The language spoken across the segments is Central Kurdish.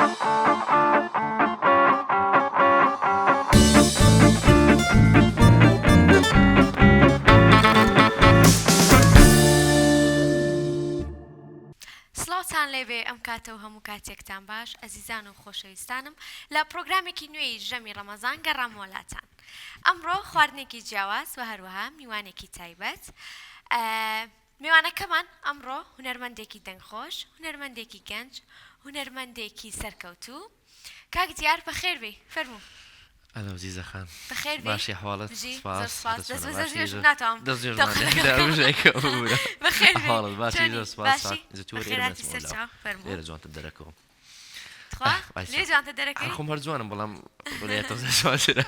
سڵاوتان لێبێ ئەم کاتە و هەموو کاتێکتان باش ئەزیزان و خۆشەویستانم لە پڕۆگرامێکی نوێی ژەمی ڕەمەزان گەڕامەوە لاتان ئەمڕۆ خواردنێکی جیاواز و هەروەها میوانێکی تایبەت میوانەکەمان ئەمڕۆ هونەرمەندێکی دەنگخۆش، هونەرمەندێکی گەنج، هونەرمەندێکی سەرکەوتوو، کاک دیار بەخێر بێی، فەرموو. ئەلۆ زیزە خان. بەخێر بێی. باشی حواڵت؟ بژی، سپاس. زۆر سپاس. هەتە دەست چۆنە؟ بەس باشی دەست زۆر نوێژم ناتوانم دەست نوێژمان تەوقە لێ لەگەڵ دا بکەم. بژێکە ببورە. بەخێر بێی. حواڵت باشی چۆنی؟ زۆر سپاس باشی؟ چاک. زە تۆ بەخێر ئێرە هاتی نەچمەوە سەر لاو. چاو. فەرموو. لێرە جوانتر دەرەکەوم. تخوا ئای لێ چاک. جوانتر هەر دەرەکەوی؟ خۆم هەر جوانم بەڵام لێ تۆزێ جوانترە.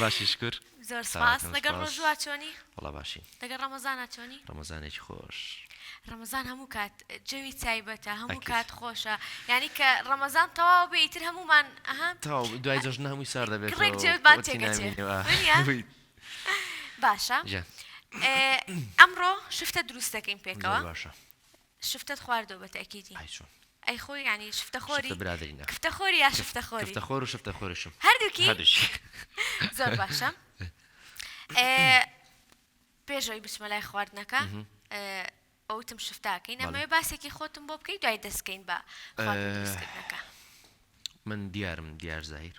باشی شکور. زۆر سپاس. چاکم لەگەڵ سپاس. ڕۆژووا چۆنی؟ وەڵا باشین. لەگەڵ ڕەمەزانا چۆنی؟ ڕەمەزانێکی خۆش. ڕەمەزان هەموو کات جەوی تایبەتە هەموو ئەکید. کات خۆشە یانی کە ڕەمەزان تەواو بێ ئیتر هەموومان ئەها تەواو دوای جەژنە هەمووی سار کڕێک دەبێتەوە جەومان قوتی تێکەچێ نامینێ و وەنیە؟ هەمووی باشە گیان. ئێ، ئەمڕۆ شفتە دروست دەکەین زۆر پێکەوە باشە. شفتەت خواردووە بە تەئکیدی؟ ئای چۆن. ئەی خۆی یانی شفتە خۆری؟ شفتە برادەرینە. کفتە خۆری یا شفتە خۆری؟ کفتە خۆر و شفتە خۆریشم. هەردووکی؟ هەردووکی. زۆر باشە. ئێ، پێش ئەوەی بچمە لای خواردنەکە ئەوتم شفتاکەین ئەمەوێ باسێکی خۆتم بۆ بکەی دوای دەستکەین بە خواردن دروستکردنەکە. من دیارم دیار زاهیر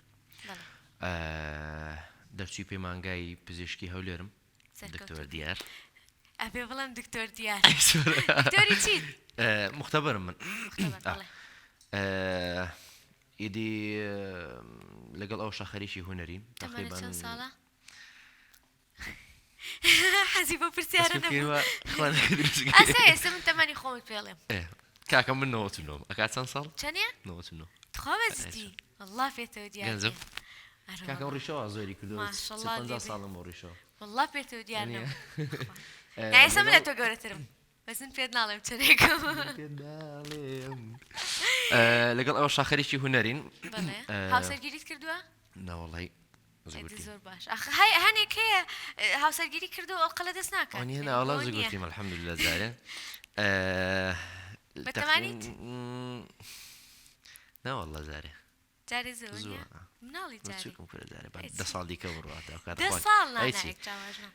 دەرچووی پەیمانگای پزیشکی هەولێرم دکتۆر دیار ئەبێ بڵێم دکتۆر دیار دکتۆری چیت؟ مختبرم من ئیدی لەگەڵ ئەو شەخەریکی هوەریم تقریبا چەند ساڵە؟ حەزی بۆ پرسیارە نەبوو. ئەسا ئێستا من تەمەنی خۆمت پێڵێم. کاکە من 99 ئەکات چەند ساڵ؟ چەنیە؟ 99. تخوا بە جدی؟ والله پێتەوە دیار گەنجم. ئەرێ کاکە والله. ڕیشەوە زۆری کردووە ماشەڵڵا 50 لێ بێ. ساڵم بۆ ڕیشەوە. والله پێتەوە دیار نییە. نەبوو. نا ئێستا من لە تۆ گەورەترم. بەس من پێت ناڵێم چەنێکم. پێت ناڵێم. لەگەڵ ئەوە شاخەرێکی هونەرین. بەڵێ. هاوسەرگیریت کردووە؟ ناوەڵی ئەدی زۆر باش ئەخ هەی هەنێک هەیە هاوسەرگیری کردو ئەڵقە لە دەست ناکات ئەوە یانی ناوەڵا بۆ نییە زگورتیم الحمدلله جارێ بەتەمانیت ناوەڵا جارێ جارێ زۆر زووە نییە مناڵی جارێ بچووکم کورە جارێ با ئەی دە چی؟ ساڵ دیکە بڕوات ئەو کاتە دە خوا ساڵ نا ئەی نا چی یەک جاواژ نا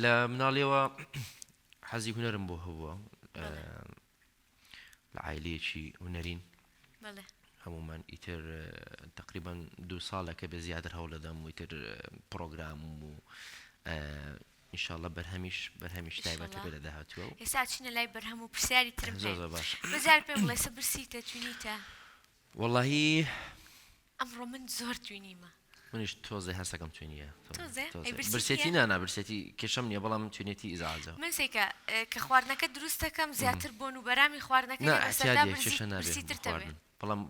لە مناڵیەوە حەزی هونەرم بۆ هەبووە بەڵێ لە عایلەیەکی هونەرین بەڵێ. هەموومان ئیتر تەقریبەن دوو ساڵێکە بێ زیاتر هەوڵ دەدەم و ئیتر پڕۆگرام و ئینشاڵڵا بەرهەمیش بەرهەمیش تایبەتە ئینشاڵڵا بێ لە داهاتووە و ئێستا ئەچینە لای بەرهەم و پرسیاری ترم زۆر هەیە زۆر باش. بەس جار پێم بڵێ سە برسیتە توینیتە؟ وەڵاهی ئەمڕۆ من زۆر توینیمە. منیش تۆزێ هەستەکەم توینیە تۆزێ؟ ئەی تۆزێ برسیت برسێتی نییە؟ نا نا برسێتی کێشەم نییە بەڵام توینێتی ئیزعاجە. من سەیکە کە خواردنەکە دروست دەکەم زیاتر بۆن و بەرامی خواردنەکە نا لێ بەسەردا ئیعتیادیە برزی کێشە نابێ برسی بۆ ترتە بێ. خواردن بەڵام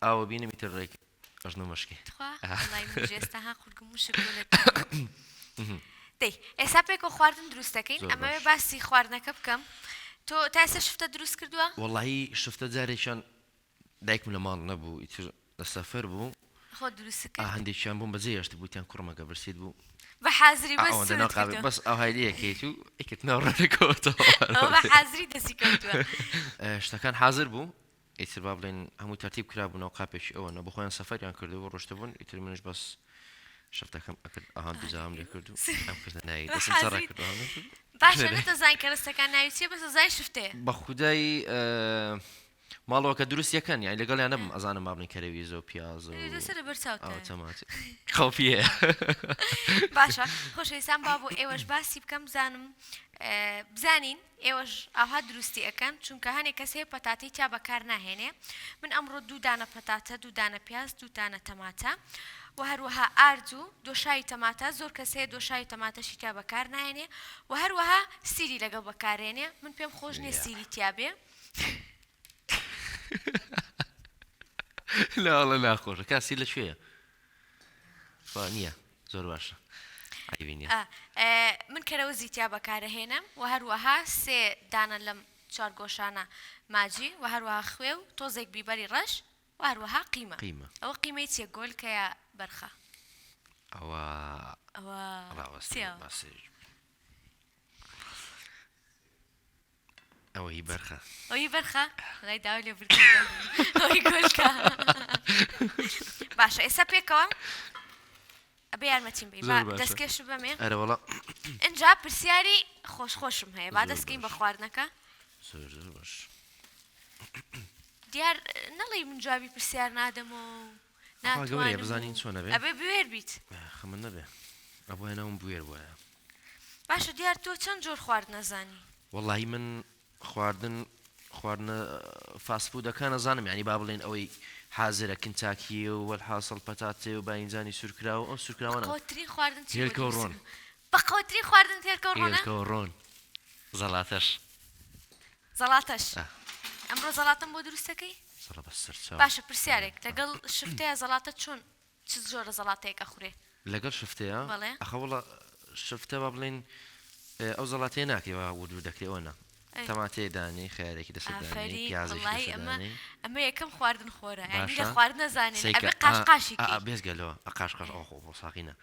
ئاوە بینم ئیتر ڕێک ئەژنۆ مەشکێ. تخوا وەڵای منیش ئێستا ها قورگم وشک بوو لە توینی. دەی ئێستا پێکەوە خواردن دروست دەکەین زۆر ئەمەوێ باش. باسی خواردنەکە بکەم تۆ تا ئێستا شفتە دروست کردووە؟ وەڵاهی شفتە جارێکیان دایکم لە ماڵ نەبوو ئیتر لە سەفەر بوو. خۆت دروست ئا کرد؟ هەندێکیان بووم بەجێ هێشتبوو وتیان کوڕم ئەگەر برسیت بوو بە حازری ئا بەس ئەوەندە ناو سوورت قابێ کردووە. بەس ئاوهای لێ ئەکەیت و ئەیکەیت ناو ڕێنەکەوە ئەوە بە حازری دەستی کەوتووە. شتەکان حازر بوو ئیتر با بڵێین هەموو تەرتیب کرابوو ناو قاپێکی ئەوەنە بۆ خۆیان سەفەریان کردبوو ڕۆشتبوون ئیتر منیش بەس شەفتەکەم ئەکرد ئەها دووجام لێ کرد و ئەم کردە ناوی بە دەستم چڕ حازری کرد ئەوها کرد. باشە نەتەزانی کەرەستەکان ناوی چییە بەس ئەزانی شفتەیە. بە خودای ماڵەوە کە دروست یەکەن یانی لەگەڵیان نەبم ئەزانم با بڵێن کەرەویزە و پیازە و لەسەر لەبەر چاوتایە. ئەوە تەماتە خەوفی هەیە. باشە خۆشەویستان با بۆ ئێوەش باسی بکەم بزانم بزانین ئێوەش ئاوها دروستی ئەکەن چونکە هەنێک کەس هەیە پەتاتەی تیا بەکار ناهێنێ من ئەمڕۆ دوو دانە پەتاتە دوو دانە پیاز دوو دانە تەماتە و هەروەها ئارد و دۆشاوی تەماتە زۆر کەس هەیە دۆشاوی تەماتەشی تیا بەکار ناهێنێ و هەروەها سیری لەگەڵ بەکارێنێ من پێم خۆش نییە سیری تیا بێ لا والله ناخۆشە کاسی لە کوێیە نییە زۆر باشە عیبی نییە من کەرەوزی تیا بەکارەهێنم و هەروەها سێ دانە لەم چوار گۆشانە ماجی و هەروەها خوێ و تۆزێک بیبەری ڕەش و هەروەها قیمە قیمە ئەوە قیمەی چیە گۆلکە یا بەرخە ئەوە ئەوە ڕاوەستە چیە؟ باسی ئەوە هی بەرخە. ئەوە هی بەرخە؟ وەڵای داوای لێبوردن دەکەم. ئەوە هی گۆلکە. ئێستا پێکەوە ئەبێ یارمەتیم بی با زۆر باشە. دەستکێشت بەمێ. ئەرە وەڵا. ئینجا پرسیاری خۆش خۆشم هەیە با زۆر دەستکەین بە باش. خواردنەکە. زۆر زۆر باش. دیار نەڵێی من جوابی پرسیار نادەمەوە و خوا گەورەیە ناتوانم بزانین و چۆن ئەبێ. ئەبێ بوێر بیت. خەمت نەبێ ئەبوایە ناوم بوێر بوایە. باشە دیار تۆ چەند جۆر خواردن ئەزانی؟ وەڵاهی من خواردن خواردنە فاست فودەکان ئەزانم یانی با بڵێین ئەوەی حازرە کنتاکیە و وەلحاسڵ پەتاتێ و باینجانی سوورکراوە ئەو سوورکراوانە بەقەوەترین خواردن چی بۆ هێلکە و دروست ڕۆن. بەقەوەترین خواردنت هێلکە و ڕۆنە؟ هێلکە و ڕۆن زەڵاتەش. زەڵاتەش ئا. ئەمڕۆ زەڵاتەم بۆ دروست دەکەی؟ زەڵە بە سەرچاو. باشە پرسیارێک لەگەڵ شفتەیا زەڵاتە چۆن چ جۆرە زەڵاتەیەک ئەخورێ؟ لەگەڵ شفتەیا؟ بەڵێ. ئەخە وەڵا شفتە با بڵێین ئەو زەڵاتەیە ناکرێ وا ورد ورد دەکرێ ئەوە نا ئەی. تەماتەیە دانێی خەیارێکی لەسەر دانێی ئافەرین پیازێکی وەڵاهی لەسەر ئەمە دانێی. ئەمە یەکەم خواردن خۆرە یانی لە باشە خواردن ئەزانین سەیکە ئەبێ ئا قاش قاشی ئا کەی. ئا بێجگە لەوە ئا قاش قاش ئەوە خۆ خۆ ساقی نا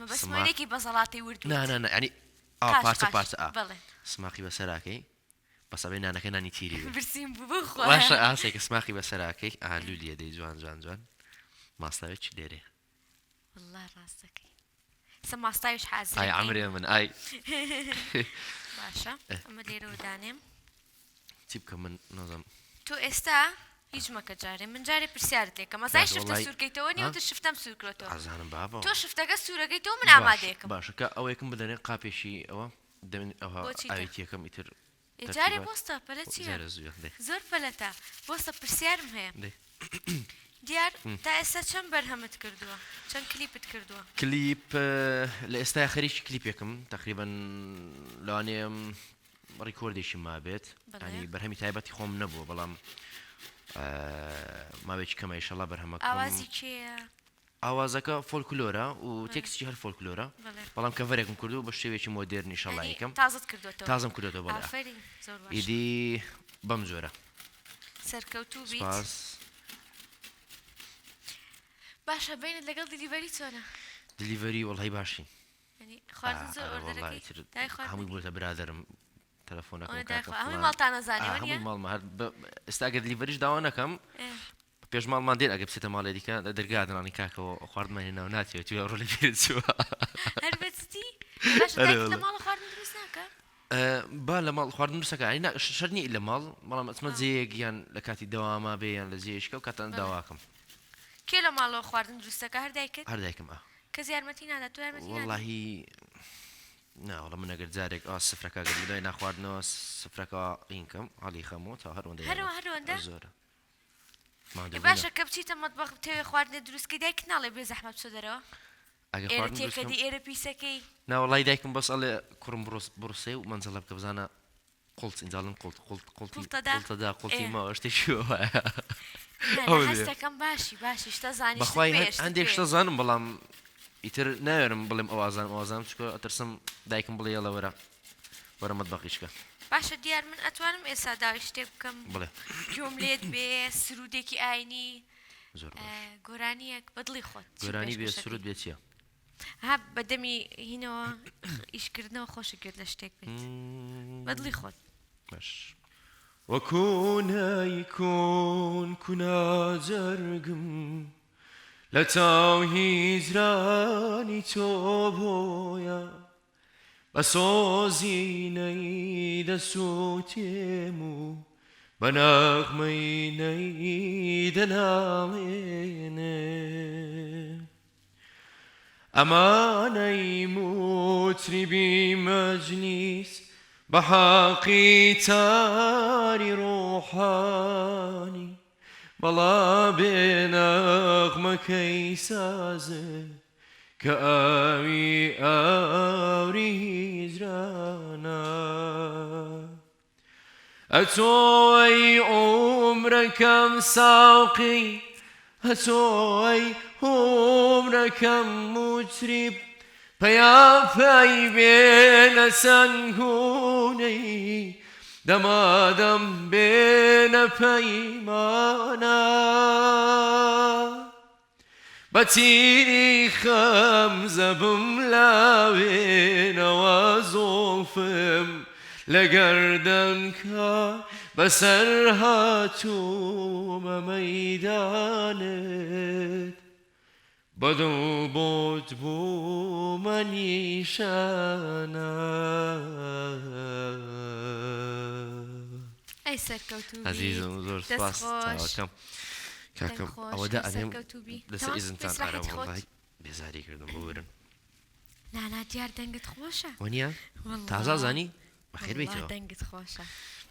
مەبەستم سماق وەنێکی بە زەڵاتەی ورد نا ورد. نا نا یانی ئا قاش پارچە قاش پارچە ئا بەڵێ. سماقی بەسەراکەی بەس ئەبێ نانەکە نانی تیری بێ. برسیم بوو بخوا. باشە ئا سەیکە سماقی بەسەراکەی ئا لولی ئەدەی جوان جوان جوان ماستاوێکی لێرەیە. وەڵا ڕاست دەکەی ئێستا ماستاویش حازر ئای ئەکەین. عەمرێ من ئای. باشە ئەمە لێرەوە دانێم. چی بکەم من نازانم. تۆ ئێستا هیچ مەکە جارێ من جارێ پرسیارت لێکەم ئەزای باشە شفتە وەڵای سوورکەیتەوە ها؟ نیوتت شفتەم سوور کرۆتەوە ئازانم بابە. تۆ شفتەکە سوورەکەیتەوە من باش ئامادەیەکەم. باشە کە ئەوەیەکم بدەنێ قاپێکی ئەوە دەمن ئەوها بۆچیتە؟ ئاوی تێکەم ئیتر ئێ جارێ تەرتیبات بۆستە پەلە چییە؟ جارێ زووە دەی. زۆر پەلەتە بۆستە پرسیارم هەیە. دەی. دیار تا ئێستا چەند بەرهەمت کردووە؟ چەند کلیپت کردووە؟ کلیپ لە ئێستایا خەریکی کلیپێکم تەقریبەن لەوانەیە ڕیکۆردێکی مابێت بەڵێ. ینی بەرهەمی تایبەتی خۆم نەبووە بەڵام ماوەیەکی کەمە ئیشەڵا بەرهەمەکەم ئاوازی کێیە؟ ئاوازەکە فۆلکلۆرە و تێکستی هەر فۆلکلۆرە بەڵێ. بەڵام کەڤەرێکم کردو بە شێوەیەکی مۆدێرن ئیشەڵا یانی یکەم تازەت کردووەتەوە. تازەم کردووەتەوە بەڵێ. ئافەرین زۆر باشە. ئیدی بەم جۆرە. سەرکەوتوو بیت. سپاس. باشە بەینت لەگەڵ delivery چۆنە؟ delivery وەڵی باشین. یانی خواردن زۆر ئەرێ وەڵا ئۆردەرەکەی؟ ئیتر دای خواردن هەمووی بووەتە برادەرم تەلەفۆنەکەم ئەوەنە دای کاکە خوا هەمووی فڵان. ماڵتان ئەزانێ ئا وەنیە؟ هەمووی ماڵمە هەر ئێستا ئەگەر delivery ش داوا نەکەم ئێ. پێش ماڵمان دێن ئەگەر بچێتە ماڵێ دیکە لە دەرگا دەڵانی کاکەوە خواردمان هێناوە ناچێت توێ ڕۆ لە بیرت چووە. هەر بە جدی؟ باشە ئەرێ دایکت لە وەڵا. ماڵە خواردن دروست ناکا؟ با لە ماڵ خواردن دروست نەکا یانی نا شەرت نییە لە ماڵ بەڵام ئەچمە جێیەک یان لە کاتی دەواما بێ یان لە جێیەکی ئەو کاتانە بەڵێ. داواکەم. کێ لە ماڵەوە خواردن دروست دەکا هەر دایکت؟ هەر دایکم ئا. کەس یارمەتی نادا تۆ یارمەتی نادەی؟ وەڵاهی نا وەڵا من ئەگەر جارێک ئا سفرەکە ئەگەر لە دوای ناخواردنەوە سفرەکە ئین کەم هەڵی خەمەوە تا هەر ئەوەندە هەر یارمەتی هەر ئەوەندە؟ زۆرە. ئێ ماندووبوونە. باشە کە بچیتە مەتبەخ بتەوێ خواردنێ دروست کەی دایکت ناڵێ بێ زەحمەت بچۆ دەرەوە؟ ئەگەر ئێرە خواردن دروست کەم تێکەدی ئێرە پیسەکەی. نا وەڵای دایکم بەس ئەڵێ کوڕم بڕۆ بڕۆ سێ و مەنجەڵە بکە بزانە قوڵت ئینجاڵم قوڵت قوڵت قوڵتی قوڵتەدا قوڵتەدا قوڵتی ئێ. ماوە شتێکی وایە. نا نا ئەوە دێ. هەستەکەم باشی باشی شتە زانی شتت بەخوای پێیە هەن شتت هەندێک پێیە. شتە زانم بەڵام ئیتر ناوێرم بڵێم ئەو ئازانم ئەو ئازانم چونکە ئەترسم دایکم بڵێ یەڵە وەرە وەرە مەتبەخیش کە. باشە دیار من ئەتوانم ئێستا داوای شتێک بکەم بڵێ. گوێم لێت بێ سرودێکی ئاینی زۆر باش. گۆرانیەک بە دڵی خۆت چی گۆرانی بێ پێشکەشەکەی؟ سرود بێ چییە؟ ها بە دەمی هینەوە ئیشکردنەوە خۆشە گوێت لە شتێک بێت بە دڵی خۆت. باش. وەکوو نەیکون کونا جەرگم لە چاو هیجرانی تۆ بۆیە بە سۆزی نەی دەسووتێم و بە نەغمەی نەی دەناڵێنم. ئەمانەی موتریبی مەجلیس بە حەقی تاری ڕۆحانی بەڵا بێ نەغمەکەی سازێ کە ئاوی ئاوری هیجرانە. ئەتۆ ئەی عومرەکەم ساقی ئەتۆ ئەی عومرەکەم موتریب پەیاپەی بێنە سەنگونەی دەمادەم بێنە پەیمانە. بە تیری خەمزە بملاوێنەوە زوڵفم لە گەردەن کا بەسەر هاتوومە مەیدانت. بە دڵ بۆت بوومە نیشانە. ئەی سەرکەوتوو بیت. ئەزیزم زۆر دەست سپاس خۆش. چاوەکەم دەنگ کاکەم خۆش ئەوە دا هەر ئەنێم سەرکەوتوو بی. لەسەر تەمام ئیزنتان بەس ئارە ڕەحەتی خۆت. وەڵای بێزاری کردم ببورن. نا نا دیار دەنگت خۆشە. وەنیە؟ تازە وەڵڵا زانی؟ بەخێر وەڵڵا بێیتەوە. دەنگت خۆشە.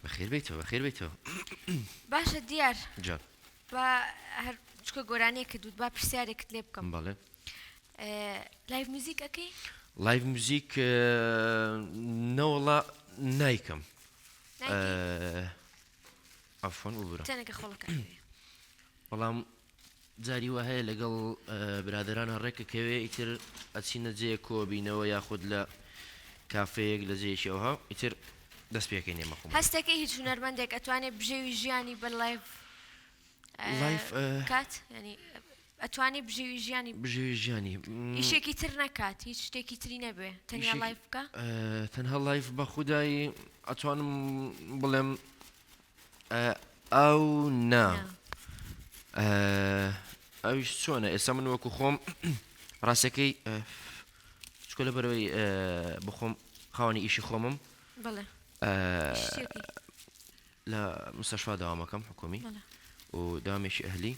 بەخێر بێیتەوە بەخێر بێیتەوە. باشە دیار جان. با هەر چکە گۆرانیەکت وت با پرسیارێکت لێ بکەم. بەڵێ. live music ئەکەی؟ live music نەوەڵا نایکەم. نایکەی؟ عەفوەن ببورە. چەنێکە خۆڵەکە ئەکەوێ؟ بەڵام جاری وا هەیە لەگەڵ برادەرانە ڕێکەکەوێ ئیتر ئەچینە جێیەک کۆبینەوە یاخود لە کافێیەک لە جێیەکی ئەوها ئیتر دەست پێکەین ئێمە خۆمان. هەستەکەی هیچ هونەرمەندێک ئەتوانێ بژێوی ژیانی بە live live بکات؟ یانی ئەتوانێ بژێوی ژیانی بژێوی ژیانی ئیشێکی تر نەکات هیچ شتێکی تری نەبێ تەنیا live بکە؟ تەنها live بە خودای ئەتوانم بڵێم ئەو نا ئەویش چۆنە ئێستا من وەکو خۆم ڕاستەکەی چکە لە بەرەوەی بخۆم خاوەنی ئیشی خۆمم لە مستەشفا داوامەکەم حکومی و داوامێکی ئەهلی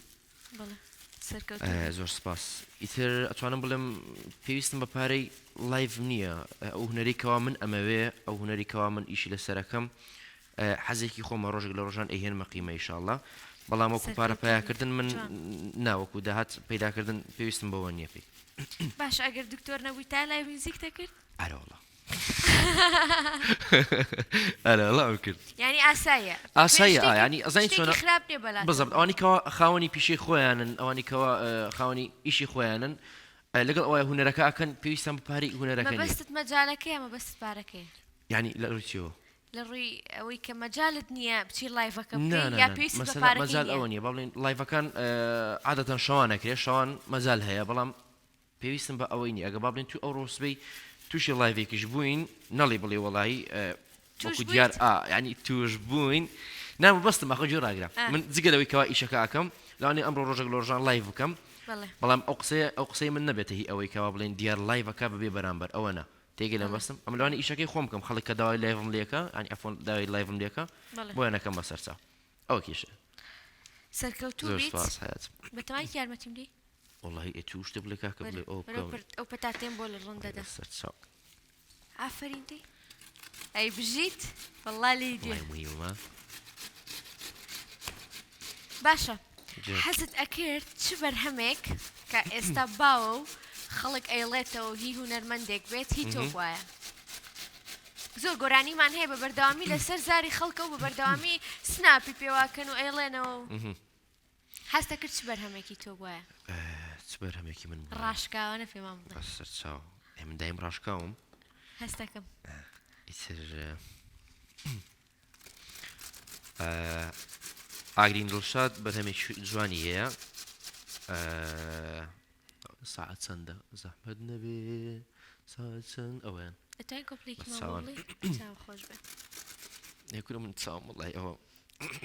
زۆر سپاس ئیتر ئەتوانم بڵێم پێویستم بە پارەی live نییە ئەو هونەری کەوا من ئەمەوێ ئەو هونەری کەوا من ئیشی لەسەرەکەم حەزێکی خۆمە ڕۆژێک لە ڕۆژان ئەیهێنمە قیمە ئیشاڵڵا بەڵام وەکو پارە پەیاکردن من نا وەکو داهات پەیداکردن پێویستم بەوە نییە پێی. باشە ئەگەر دکتۆر نەبووی تا live music دەکرد؟ ئەرەوەڵا ئەرەوەڵا ئەم کرد. یانی ئاساییە. ئاساییە ئا یانی ئەزانی چۆنە شتێکی خراپ نییە بەلاتەوە. بزەبت ئەوانی کەوا خاوەنی پیشەی خۆیانن ئەوانی کەوا خاوەنی ئیشی خۆیانن لەگەڵ ئەوەی هونەرەکە ئەکەن پێویستیان بە پارەی هونەرەکە نییە. مەبەستت مەجالەکەیە مەبەستت پارەکەیە؟ یانی لە ڕووی چیەوە؟ لە ڕووی ئەوەی کە مەجالت نییە بچی live ەکە نا بکەی نا یا نا پێویستت بە مەسەلە پارەکەی مەجال نییە؟ ئەوە نییە با بڵێین live ەکان عادەتەن شەوان ئەکرێ شەوان مەجال هەیە بەڵام پێویستم بە ئەوەی نییە ئەگەر با بڵێین تو ئەوڕۆ سبەی تووشی live ێکیش بووین نەڵێی بڵێ وەڵایی تووش وەکو دیار بوویت؟ ئا یانی تووش بووین نا مەبەستم ئاخۆ گوێ ڕاگرە ئا. من جگە لەوەی کەوا ئیشەکە ئەکەم لەوانەیە ئەمڕۆ ڕۆژێک لە ڕۆژان live بکەم بەڵێ. بەڵام ئەو قسەیە ئەو قسەی من نەبێتە هی ئەوەی کەوا بڵێین دیار live ەکە بەبێ بەرامبەر ئەوە نا تێگەی لە مەبەستم ئەمە لەوانەیە ئیشەکەی خۆم بکەم خەڵک کە داوای live م لێکا یانی عەفوەن داوای live م لێکا بۆیان ئەکەم بە سەرچاو ئەوە کێشەیە. سەرکەوتوو زۆر بیت. سوپاس حەیات. بەتەمای یارمەتیم دەی؟ وەڵاهی ئێ تو شتێ بڵێ کاکە بڵێ ئەوە وەرە بکەم. ئەو پەتاتەیەم بۆ لە ڕۆن دەدا. سەرچاو. ئافەرین دەی. ئەی بژیت وەڵا لێی دێ. وەڵای موهیمە. باشە حەزت ئەکرد چ بەرهەمێک کە ئێستا باوە و خەڵک ئەیڵێتەوە هی هونەرمەندێک بێت هی تۆ بوایە؟ زۆر گۆرانیمان هەیە بە بەردەوامی لەسەر زاری خەڵکە و بە بەردەوامی سناپی پێواکەن و ئەیڵێنەوە و حەزت ئەکرد چ بەرهەمێکی تۆ بوایە؟ چ بەرهەمێکی من بوایە؟ ڕاشکاوانە پێمان بڵێ. بەسەرچاو ئێ من دایم ڕاشکاوم. هەستەکەم. ئیتر ئاگرین دڵشاد بەرهەمێکی جوانی هەیە ساعت چەندە زەحمەت نەبێ ساعت چەند ئەویان ئەتوانی کۆپلێکیمان بۆ چاوان. بڵێی؟ چاو خۆش بێ. کورە من چاوم وەڵای ئەوە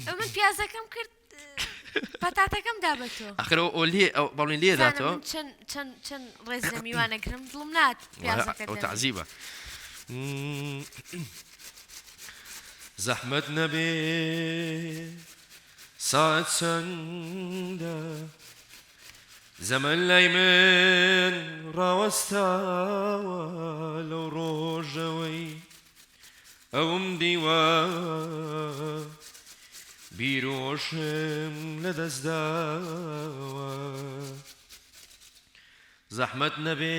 ئەو من پیازەکەم کرد پەتاتەکەم دا بە تۆ. ئەخر ئەو ئەو لێ ئەو بەڵێن لێ بزانە داتەوە من چەند چەند چەند ڕێز لە میوان ئەگرم دڵم نات پیازەکەت ئەو دەم. تەعزیبە زەحمەت نەبێ ساعت چەندە زەمەن لای من ڕاوەستاوە لەو ڕۆژەوەی ئەوم دیوە بیرۆشم لەدەستداوە زەحمەت نەبێ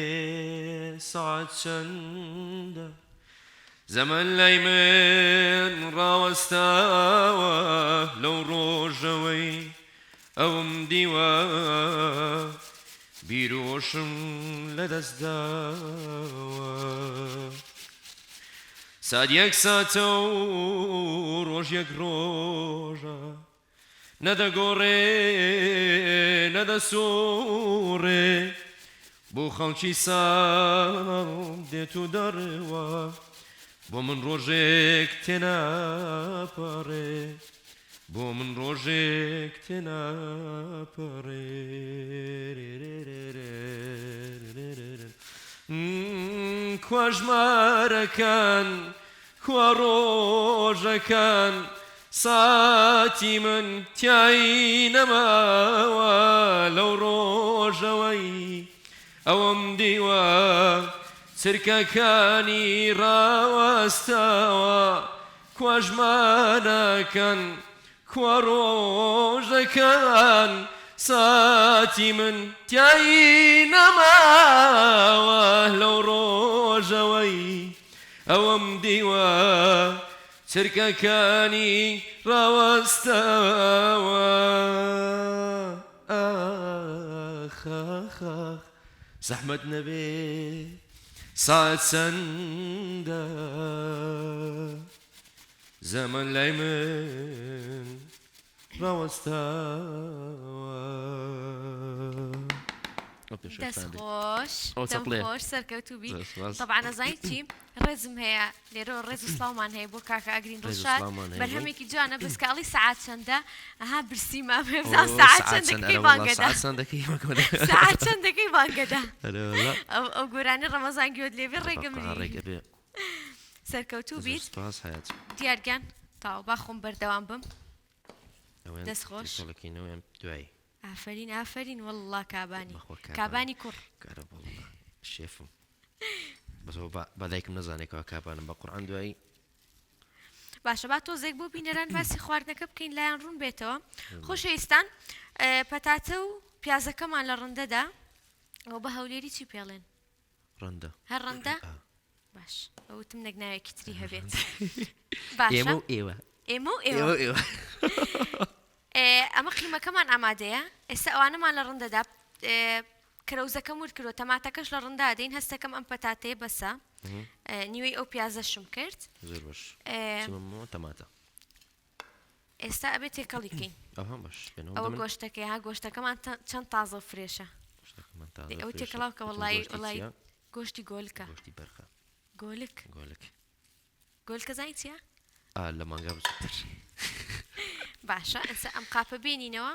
سەعات چەندە زەمەن لای من ڕاوەستاوە لەو ڕۆژەوەی ئەوم دیوە بیرۆشم لەدەستداوە سات یەک ساتە و ڕۆژ یەک ڕۆژە نە دەگۆڕێ نە دەسوڕێ بۆ خەڵکی ساڵ دێت و دەڕوا بۆ من ڕۆژێک تێناپەڕێ بۆ من ڕۆژێک تێناپەڕێ. کوا ژمارەکان کوا ڕۆژەکان ساتی من تیای نەماوە لەو ڕۆژەوەی ئەوم دیوە چرکەکانی ڕاوەستاوە کوا ژمارەکان کوا ڕۆژەکان ساتی من تیای نەماوە لەو ڕۆژەوەی ئەوم دیوە چرکەکانی ڕاوەستاوە ئاخ ئاخ ئاخ زەحمەت نەبێ سات چەندە زەمەن لای من ڕاوەستاوە. دەست خۆش دەم خۆش سەرکەوتوو بی تەبعەن ئەزانی چی ڕێزم هەیە لێرەوە ڕێز و سڵاومان هەیە بۆ کاکە ئەگرین ڕەشاد بەرهەمێکی جوانە بەس کە ئەڵی سەعات چەندە ئەها برسی مام هەیە بزانم سەعات چەندەکەی بانگەدا سەعات چەندەکەی بانگەدا ئەو گۆرانی ڕەمەزان گوێت لێبێ ڕێگە مری سەرکەوتوو بیت سپاس حەیات. دیار گیان تاو با خۆم بەردەوام بم ئەوەیان دەست خۆش. تێکەڵەکەینەوەیان دوایی. ئافەرین ئافەرین وەڵڵا کابانی بەخوا کابانی. کابانی کوڕ. کارە وەڵڵا شێفم بەس ئەوە با با دایکم نەزانێ کەوا کابانم بە قورعان دوایی. باشە با تۆزێک بۆ بینەران باسی خواردنەکە بکەین لایان ڕوون بێتەوە خۆشەویستان پەتاتە و پیازەکەمان لە ڕندەدا ئەوە بە هەولێری چی پێڵێن؟ ڕەندە. هەر ڕەندە؟ باش ئەوتم نەک ناوێکی تری هەبێت. باشە. ئێمە و ئێوە. ئێمە و ئێوە. ئێوە. ئەمە قیمەکەمان ئامادەیە ئێستا ئەوانەمان لە ڕندەدا کەرەوزەکەم ورد کردووە تەماتەکەش لە ڕندا دەین هەستەکەم ئەم پەتاتەیە بەسە نیوەی ئەو پیازەشم کرد زۆر باش تەماتە ئێستا ئەبێ تێکەڵی کەین. ئەها باش بێنەوە ئەوە دەمن. گۆشتەکەی ها گۆشتەکەمان چەند تازە و فرێشە. گۆشتەکەمان تازە دەی و ئەوە فرێشە. تێکەڵاو کە وتم وەڵایی گۆشتی وەڵایی چییە؟ گۆشتی گۆلکە. گۆشتی بەرخە. گۆلک. گۆلک. گۆلکە زانی چییە؟ ئا لە مانگا بچووکتر. باشە ئێستا ئەم قاپە بێنینەوە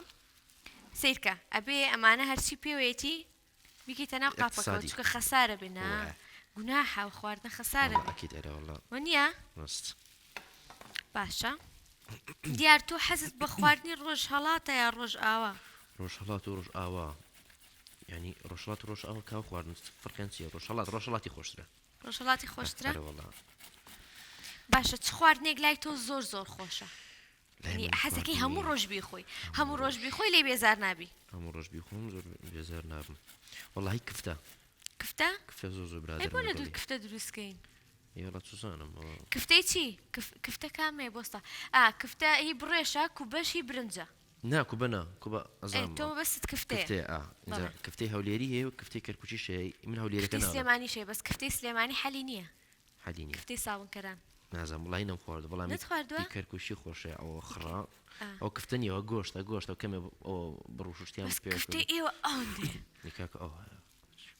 سەیرکە ئەبێ ئەمانە هەرچی پێوەیەتی بیکەیتە ناو قاپەکەوە ئیقتسادی. چونکە خەسارە بێ نا وایە. گوناحە و خواردنە خەسارە وەڵا بێ ئەکید ئەرێ وەڵا. وەنیە؟ ڕاست. باشە دیار تۆ حەزت بە خواردنی ڕۆژهەڵاتە یا ڕۆژئاوا؟ ڕۆژهەڵات و ڕۆژئاوا یعنی ڕۆژهەڵات و ڕۆژئاوا کاو خواردن فەرقیان چییە ڕۆژهەڵات ڕۆژهەڵاتی خۆشترە ڕۆژهەڵاتی خۆشترە ئەرێ وەڵا باشە چ خواردنێک لای تۆ زۆر زۆر خۆشە لای یعنی من حەزەکەی هەموو خواردنی ڕۆژ بیخۆی هەموو ڕۆژ بیخۆی لێی بێزار نابی هەموو ڕۆژ بیخۆم زۆر بێزار نابم وەڵاهی کفتە کفتە کفتە زۆر زۆر ئەی برادەرم بۆ لە لەگەڵی دوور کفتە دروست کەین یاڵا چوزانم ئەوە کفتەی چی کفتە کامەیە بۆستا ئا کفتە هی بڕێشە کوبەش هی برنجە نا کوبە نا کوبە ئێ ئەزانم تۆ مەبەستت کفتەیە کفتەیە ئا ئینجا بەڵێ کفتەی هەولێری هەیە و کفتەی کەرکوکیش هەیە من هەولێرەکە کفتەی ناڵێم سلێمانیش هەیە بەس کفتەی سلێمانی حەلی نییە حەلی نییە کفتەی سابونکەران نازانم وەڵی نەمخواردووە بەڵام نەتخواردووە ئی کەرکوکی خۆشە ئەوە خڕە ئا ئەو کفتە نییە ئەوە گۆشتە گۆشتە و کەمێ ئەوە بڕوشوشتیان بەس پێ کفتەی کردووە ئێوە ئەوەندەیە ئی کاکە ئەوە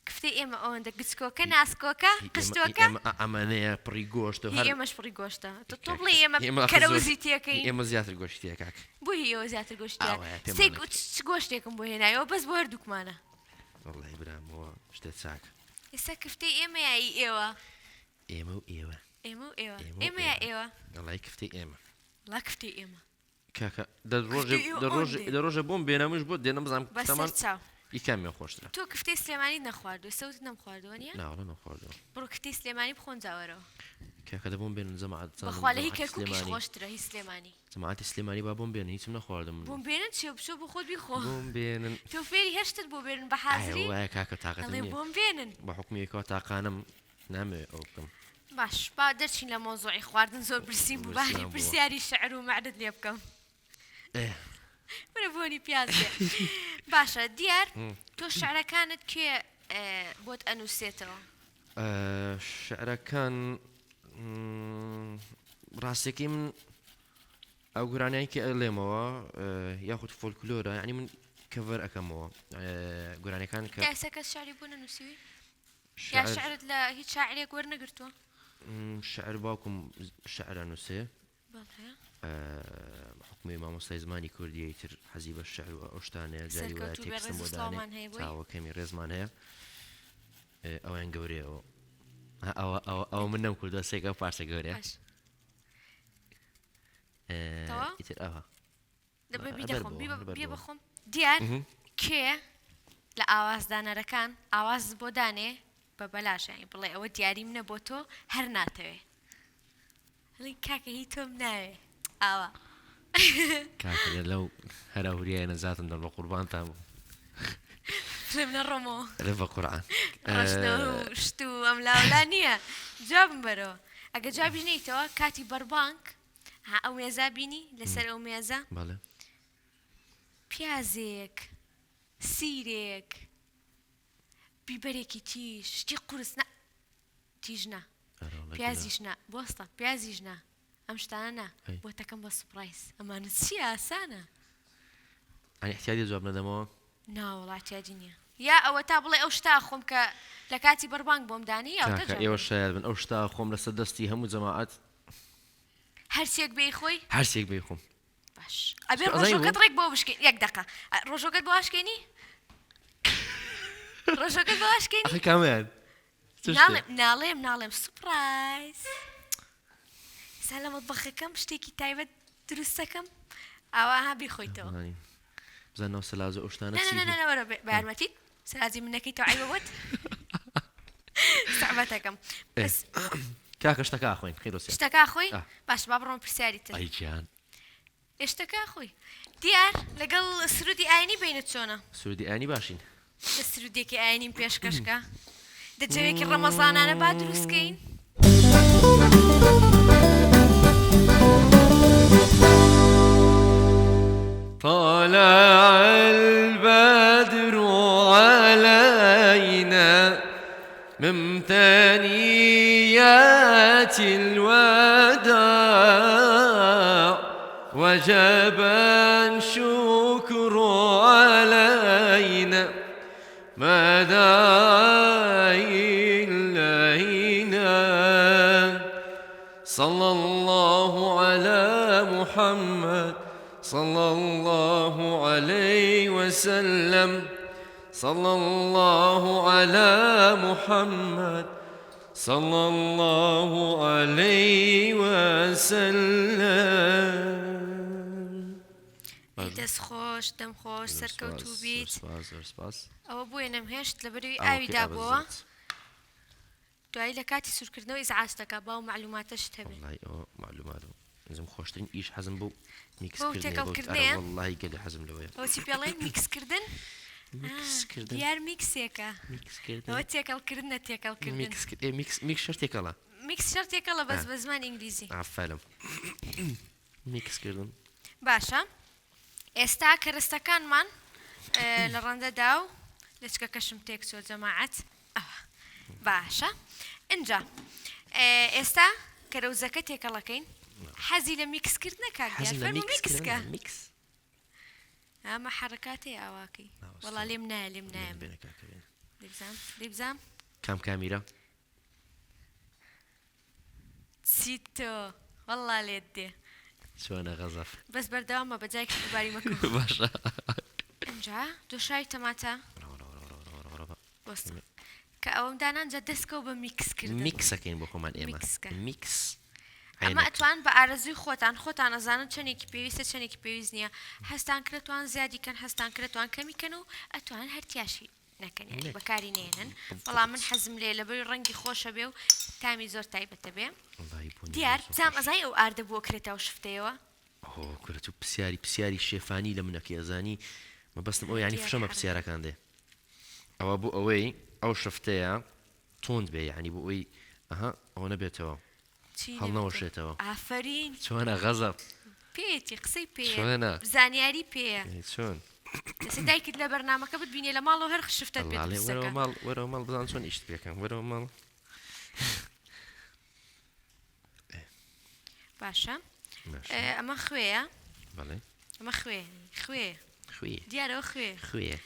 کفتەی ئێمە ئەوەندە گچکۆکە ناسکۆکە هی ئێمە هی قشتۆکە ئێمە ئەمانەیە پڕی گۆشتە و هی هەر ئێمەش پڕی گۆشتە تۆ ئی تۆ کاک بڵێی ئێمە ئێمە ئاخر زۆر کەرەوزی هی تێکەین ئێمە زیاتر گۆشتی تێ کاک بۆ هی ئێوە زیاتر گۆشتی تیا ئاوایە پێمان سەی نەکرد چ گۆشتێکم بۆ هێنایەوە بەس بۆ هەردووکمانە وەڵڵاهی برامەوە شتێ چاکە ئێستا کفتەی ئێمە یا ئی ئێوە ئێمە و ئێوە ئێمە و ئێوە ئێمە و ئێمە یا ئێوە ئێوە وەڵڵاهی کفتەی ئێمە وەڵا کفتەی ئێمە کاکە دە ڕۆژێ کفتەی ئێوە دە ڕۆژێ ئەوەندەیە دە ڕۆژێ بۆم بێنە منیش بۆت دێنم بزانم بەسەر کفتەمان چاو ئی کامیان خۆشترە تۆ کفتەی سلێمانیت نەخواردووە سەوتت نەمخواردووە نییە نا وەڵا نەمخواردووە بڕۆ کفتەی سلێمانی بخۆن جاوەرەوە کاکە دە بۆم بێنن جەماعەت بزانم بەخوا لە هی جەماعەتی کەرکوکیش سلێمانی خۆشترە هی سلێمانی جەماعەتی سلێمانی با بۆم بێنن هیچم نەخواردم من بۆم بێنن چیە بچۆ بۆ خۆت بیخۆ بۆم بێنن تۆ فێری هەر شتت بۆ بێنن بە ئایا حازری وایە کاکە تاقەتم ئەڵێ نییە بۆم بێنن بە حوکمی یەکەوە تاقانم نامەوێ ئەوە بکەم باش با دەرچین لە مەوزوعی خواردن زۆر برسیم بوو باری برسیان بووە پرسیاری شعر و مەعدت لێ بکەم ئێ منە بۆنی پیاز بێ باشە دیار تۆ شعرەکانت کێ بۆت ئەنووسێتەوە؟ شعرەکان ڕاستەکەی من ئەو گۆرانیانی کە ئەڵێمەوە یاخود فۆلکلۆرە یعنی من cover ئەەکەمەوە گۆرانیەکان کە تا ئێستا کەس شعری بۆ نەنووسیوی؟ یا شعر شعرت لە هیچ شاعرێک وەرنەگرتووە؟ شعر باوکم شعر ئەنووسێ بەڵێ. حوکمی مامۆستای زمانی کوردیە ئیتر حەزی بە شعر و ئەو شتانەیە جاری وایە سەرکەوتوو بێ تێکستم ڕێز بۆ و دانێ سڵاومان هەیە بۆی. چاوەکەمی ڕێزمان هەیە. ئەویان گەورەیە ئەوە ئەوە ئەوە ئەوە من نەم کردووە سێکە پارچە گەورەیە باش تەواو؟ ئیتر ئەوە دەبێ بەر بیدەخۆم بۆ، بی بەر بێ بۆ. بخۆم دیار کێ لە ئاوازدانەرەکان ئاواز بۆ دانێ بە بەلاش یانی بڵێ ئەوە دیاری منە بۆ تۆ هەر ناتەوێ ئەڵێ کاکە هی تۆم ناوێ ئاوا. کاکە لە لەو هەرا هوریایە نەجاتم دەن بە قوربانتان بم. بڵێم نەڕۆمەوە. ئەرێ بە قورعان. ڕەشنەوە و شت و ئەم لاولا نییە جوابم بەرەوە ئەگە جوابیش نەیتەوە کاتی بەربانگ ها ئەو مێزا بینی لەسەر ئەو مێزە بەڵێ. پیازێک سیرێک بیبەرێکی تیژ شتی قورس نا تیژ نا پیازیش نا بۆستە پیازیش نا ئەم شتانە نا بۆ تەکەم بە سوپرایز ئەمانە چیە ئاسانە. ئەنی احتیادی جواب نەدەمەوە؟ نا وەڵا احتیادی نییە یا ئەوەتا بڵێ ئەو شتە ئەخۆم کە لە کاتی بەربانگ بۆم دانی یا ئەوەتا کاکە جواب ئێوە بەرەوە. شایەت بن ئەو شتە ئەخۆم لەسەر دەستی هەموو جەماعەت. هەرچیەک بێی خۆی؟ هەرچیەک بێی خۆم. باش ئەبێ ئەزانی ڕۆژۆکەت بۆ؟ ڕێک بۆ بشکێنی یەک دەقە ڕۆژۆکەت بۆ ئاشکێنی؟ ڕۆژۆکەت بۆ ئاشکێنی؟ ئەخە کامیان؟ چ شتێ؟ ناڵێم ناڵێم ناڵێم سوپرایز ئێستا لە مەتبەخەکەم شتێکی تایبەت دروستەکەم ئاوا ها بیخۆیتەوە. بزانە ناو سەلاجە ئەو شتانە نا چی نا نا بوو؟ نا وەرە بە یارمەتیت سەلاجی من نەکەیتەوە عەیبە بۆت سەعبەتەکەم ئێ بەس کاکە شتەکە ئەخۆین خیرۆسیان شتەکە ئەخۆی ئا. باشە با بڕۆم پرسیاری تر ئەی گیان ئێ شتەکە ئەخۆی دیار لەگەڵ سرودی ئاینی بینت چۆنە؟ سرودی ئاینی باشین. دە سرودێکی ئاینیم پێشکەش کە دە جەوێکی ڕەمەزانانە با دروست کەین. طلع البدر علينا من ثنيات الوداع وجب الشكر علينا ما دعا إلينا صلى الله على محمد صلى الله عليه وسلم صلى الله على محمد صلى الله عليه وسلم. ئەی دەست خۆش دەم خۆش سەرکەوتوو بیت. زۆر سپاس. ئەوە بۆیە نەمهێشت لەبەرئەوەی ئاوی دابۆوە دوایی لە کاتی سوورکردنەوە ئیزعاج دەکا با ئەو مەعلوماتەشت هەبێ. وەڵای ئەوە مەعلومات بوو ئەزم خۆشترین ئیش حەزم بەو میکس بەو کردنەیە تێکەڵ بەو ئەرە کردنەیە؟ وەڵای گەلێ حەزم لەوەیە. ئەوە چی پێڵێن میکس کردن؟ میکس کردن دیار میکسێکە. میکس کردن ئەوە تێکەڵ کردنە تێکەڵ کردن. میکس کرد ئێ میکس میکس شەر تێکەڵە. میکس شەر تێکەڵە بەس بە زمانی ئینگلیزی. ئافەرم میکس کردن. باشە ئێستا کەرەستەکانمان لە ڕەندەدا و لەچکەکەشم تێک چووە جەماعەت ئەوە باشە ئینجا ئێستا کەرەوزەکە تێکەڵەکەین حەزی لە میکس کردنە کاک دیار حەزم لە فەرموو میکس میکس کە کردنە میکس ئەمە حەرەکاتەیە ئاواکەی وەڵا لێم نایە لێم نایە بێنە کاکە بێنە لێ بزانم لێ بزانم کام کامیرا چیت تۆ وەڵا لێت دێ چۆنە غەزەف بەس بەردەوامە بە جایەکی دووباری مەکەوە باشە ئینجا دۆشاوی تەماتە بۆستە کە ئەوەم دانان جا دەستکەوە بە میکس کردن میکسەکەین بۆ خۆمان ئێمە میکسکە. میکس ئەمە عینەک. ئەتوان بە ئارەزووی خۆتان خۆتان ئەزانن چەندێکی پێویستە چەندێکی پێویست نییە هەستان کرد توان زیادی کەن هەستان کرد توان کەمی کەن و ئەتوان هەرتیاشی نەکەن یانی نەک. بەکاری نێنن بەڵام من حەزم لێ لەبەری ڕەنگی خۆشە بێ و تامی زۆر تایبەتە بێ وەڵاهی بۆنی دیار زۆر بزانم خۆشە. ئەزانی ئەو ئاردە بۆ کرێتەوە شفتەیەوە ئۆ کورە تو پرسیاری پرسیاری شێفانی لە منەکەی ئەزانی مەبەستم ئەو یانی دیار فشەمە حەرام. پرسیارەکان دێ ئەوە بۆ ئەوەی ئەو شفتەیە توند بێ یعنی بۆ ئەوەی ئەها ئەوە نەبێتەوە چی نەبێتەوە؟ هەڵنەوەشێتەوە. ئافەرین چۆنە غەزەب پێیەتی قسەی پێیە چۆنە؟ زانیاری پێیە ئێ چۆن ئێستا دایکت لە بەرنامەکە بتبینێ لە ماڵەوە هەر شفتەت پێ ئەڵێ دروست وەرەوە دەکا. ماڵ وەرەوە ماڵ بزان چۆن ئیشت پێکەم وەرەوە ماڵ باشە باشە. ئێ، ئەمە خوێیە بەڵێ ئەمە خوێ خوێ خوێ دیارەوە خوێ خوێ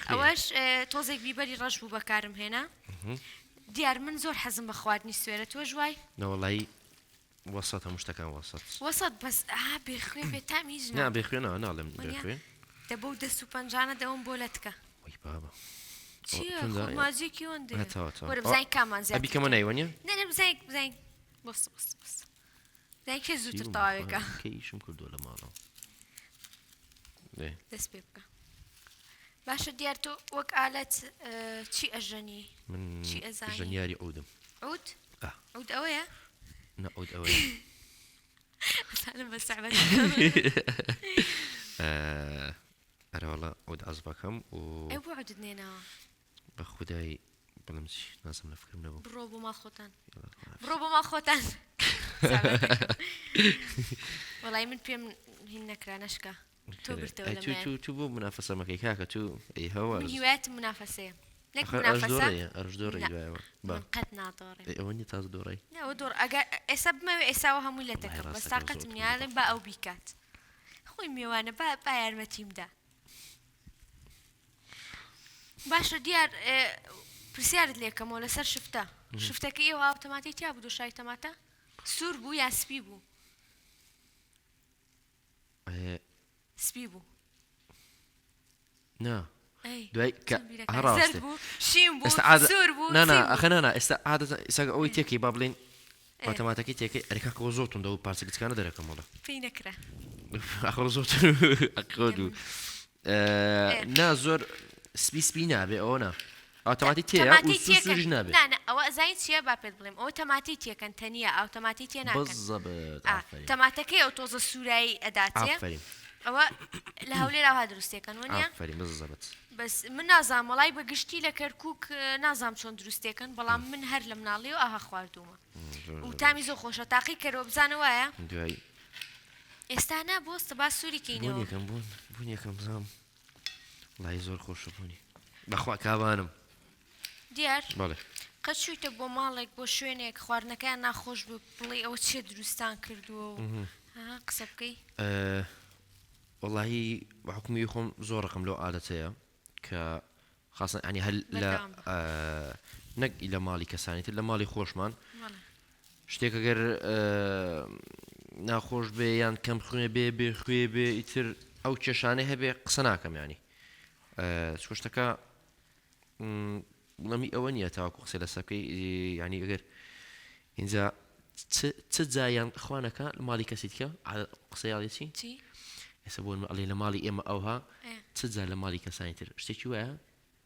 ئەوەش ئێ، تۆزێک بیبەری ڕەش بوو بەکارم هێنا دیار من زۆر حەزم بە خواردنی سوێرە تۆش وای؟ نەوەڵایی وەسەت هەموو شتەکان وەسەت. وەسەت بەس ئا بێ خوێ بێ تام هیچ نا. نا بێ خوێ نا ناڵێم بێ وەنیە خوێ. دە بەو دەست و پەنجانە دەوم بۆ لەتکە. وەی بابە. چییە توندە؟ خۆ ماجیەکی وەندەیە. ها، تەواو، تەواو. وەرە بزانین کامان زیاتر ئەبی کەمە توندە. نای وەنیە؟ نە نە بزانین بزانین بەس بەس بەس بزانین کێ زووتر تەواوێکە. کە ئیشم کردووە لە ماڵەوە. دەست پێ بکە. باشە دیار تۆ وەک ئالەت چی ئەژەنی؟ من چی ئەزانی؟ ژەنیاری عودم. عود؟ ئا. عود ئەوەیە؟ نا عود ئەوەیە. ئەزانم بە سەعبەت. ئەرەوەڵا عود عەزبەکەم و ئێ بۆ عودت نێناوە؟ بە خودای بڵێم چی نازم لە فکرم نەبوو. بڕۆ بۆ ماڵ خۆتان. بڕۆ بۆ ماڵ خۆتان. وەڵای من پێم هین نەکرا نەشکا. تۆ بردەوە لە تو تو تو بۆ منافەسە مەکەی کاکە تو ئەی هەوە من هیوایەتم منافەسەیە. نەک ئەخر ئەرش منافەسە. دۆڕێ ئەرش دۆڕێ نا. دوایەوە با من قەت نادۆڕێم. ئەی ئەوە نیە تازە دۆڕێی. نا ئەوە دۆڕ ئەگەر ئێستا بمەوێ ئێساوە هەمووی لە دەکەم وەڵای بەس ڕاستەکەم زۆر تاقەتم توندە نییە ئەڵێم با ئەو بیکات. خۆی مێوانە با با یارمەتیم دا. باشە دیار پرسیارت لێکەمەوە لەسەر شفتە شفتەکە ئێوە ئاو تەماتەی تیا بوو دۆشاوی تەماتە سوور بوو یا سپی بوو؟ سپی بوو. نا ئەی دوای کە چۆن بیرەکە؟ ها ڕاستێ. زەرد بوو شین بوو ئێستا عادە سوور بوو نا نا چی بوو؟ ئەخە نا نا ئێستا عادەتەن ئێستا ئەوەی تێکەی با بڵێین با ئێ. تەماتەکەی تێکەی ئەرێ کاکە ئەوە زۆر توندە ئەو پارچە گچکانە دەرەکەم وەڵا. پێی نەکرا. ئەخە زۆر ئەخۆ دوو. ئێ. نا زۆر سپی سپی نابێ ئەوە نا. ئەو تەماتەی تێیە و تەماتەی سوور تێکەن سووریش نابێ. نا نا ئەوە ئەزانی چییە با پێت بڵێم ئەوە تەماتەی تێکەن تەنیا ئاو تەماتەی تێ ناکەن. بزەبت ئا ئافەرین. تەماتەکەی ئەو تۆزە سوورایی ئەداتێ. ئافەرین. ئەوە لە هەولێر ئاوا دروستێکەن وەنیە؟ ئافەرین بزەبت. بەس من نازانم وەڵای بە گشتی لە کەرکووک نازانم چۆن دروستێکەن بەڵام من هەر لە مناڵیەوە ئاها خواردوومە و تامی زۆر خۆشە تاقی کەرەوە بزانە وایە؟ دوایی ئێستا نا بۆستە با سووری کەینەوە. بۆنێکم بۆن بۆنێکم بزانم وەڵای زۆر خۆشە بۆنی بەخوا کابانم. دیار بەڵێ. قەت چوویتە بۆ ماڵێک بۆ شوێنێک خواردنەکەیان ناخۆش بوو بڵێی ئەوە چیە دروستان کردووە و ها قسە بکەی؟ وەڵاهی بە حوکمی خۆم زۆر ڕقم لەو عادەتەیە کە خاصە ینی هەر لە بەردەوام بە. نەک لە ماڵی کەسانی تر لە ماڵی خۆشمان بەڵێ. شتێک ئەگەر ناخۆش بێ یان کەم خوێ بێ بێ خوێ بێ ئیتر ئەو کێشانەی هەبێ قسە ناکەم ینی چونکە شتەکە بڵێمی ئەوە نییە تاوەکو قسەی لەسەر بکەی ینی ئەگەر اینجا چ جایان خوانەکە لە ماڵی کەسی دیکە قسەی ئەڵێ چی چی ئێستا بۆ ئەڵێ لە ماڵی ئێمە ئەوها چ جا لە ماڵی کەسانی تر شتێکی وایە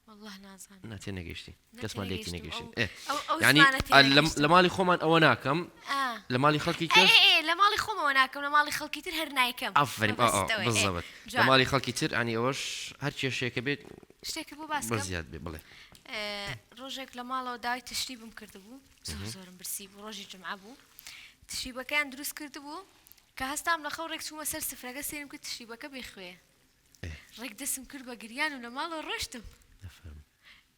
والله نازانم نا تێنەگەیشتی کەسمان لێک تێنەگەیشتین ئێ ئەو یعنی زمانە تێنەگەیشتم. لە ماڵی خۆمان ئەوە ناکەم ئا. لە ماڵی خەڵکی ئێ کەس ئێ ئێ لە ماڵی خۆمەوە ناکەم لە ماڵی خەڵکی تر هەر نایکەم ئافەرین ئا ئا مەبەستەوەیە. ئێ بالضبط لە جوان. ماڵی خەڵکی تر یعنی ئەوەش هەر کێشەیەکە بێت شتێکە بۆ باس بە کەم زیاد بێ بڵێ ئێ، ڕۆژێک لە ماڵەوە داوای تشریبم کردبوو زۆر زۆرم برسی بوو ڕۆژی جومعە بوو تشریبەکەیان دروست کردبوو کە هەستام لە خەو ڕێک چوومە سەر سفرەکە سەیرم کرد تشریبەکە بێ خوێیە ڕێک دەسم کرد بە گریان و لە ماڵەوە ڕۆشتم.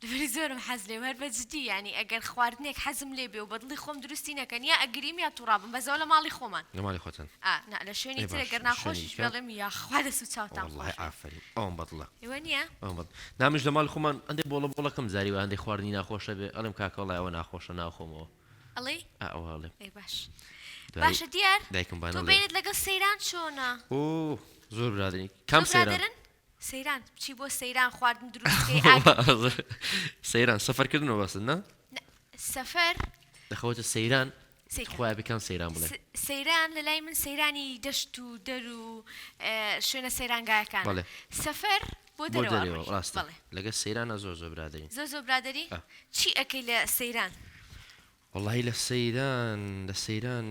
لەبەری زۆرم حەز لێ هەر بە جدی یانی ئەگەر خواردنێک حەزم لێ بێ و بە دڵی خۆم دروستی نەکەن یا ئەگریم یا توڕابم بەس ئەوە لە ماڵی خۆمان. لە ماڵی خۆتان. ئا نا لە شوێنی ئێ تر باش ئەگەر شوێنی ناخۆشیش دیکە. بێ ئەڵێم یاخوا دەست و چاوتان وەڵڵاهی خۆش بێ. ئافەرین ئەوەم بەدڵە. ئێوە نییە؟ ئەوەم بەدڵ نا منیش لە ماڵی خۆمان هەندێ بۆڵە بۆڵەکەم جاری وایە هەندێ خواردنی ناخۆشە بێ ئەڵێم کاکە وەڵای ئەوە ناخۆشە ناخۆمەوە. ئەڵێی؟ ئا ئەوە ئەڵێم. ئەی باش. دوایی باشە دیار دایکم با تۆ نەڵێ. بەینت لەگەڵ سەیران چۆنە؟ ئۆه زۆر برادەرین. کام زۆر سەیران؟ برادەرن؟ سەیران بچی بۆ سەیران خواردن دروست بکەی ئاگر سەیران سەفەرکردن مەبەستت نا؟ نا سەفەر دەخەوەتە سەیران سەیران خوایە بێ کام سەیران بڵێ؟ سەیران لە لای من سەیرانی دەشت و دەر و شوێنە سەیرانگایەکانە. بەڵێ. سەفەر بۆ بۆ دەرەوە دەرەوە ئەڕۆی. ڕاستە. بەڵێ. لەگەڵ سەیرانا زۆر زۆر برادەرین. زۆر زۆر برادەری؟ ئا. چی ئەکەی لە سەیران؟ وەڵاهی لە سەیران لە سەیران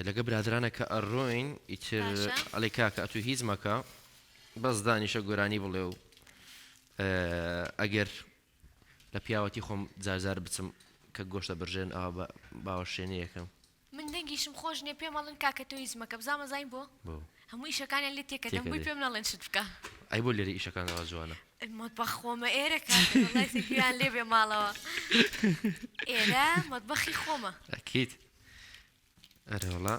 لەگە برادرانە کە ئەڕۆین ئیتر باشە. ئەڵێ کاکە ئەتوو هیچ مەکە بەس دانیشە گۆرانی بڵێ و ئەگەر لە پیاوەتی خۆم جارجار بچم کە گۆشتە برژێن ئاوا بە باوەشێنەیەکەم. من دەنگیشم خۆش نیە پێم ئەڵێن کاکە تۆ هیچ مەکە بزانم ئەزانی بۆ؟ بۆ؟ هەموو ئیشەکانیان لێ تێکەدەم بۆی تێکەدەی. پێم نەڵێن شت بکە. ئەی بۆ لێرە ئیشەکان ئاوا جوانە؟ مەتبەخ خۆمە ئێرە کاکە وەڵای گوێیان لێ بێ ماڵەوە ئێرە مەتبەخی خۆمە. ئەکید ئەرێ وەڵا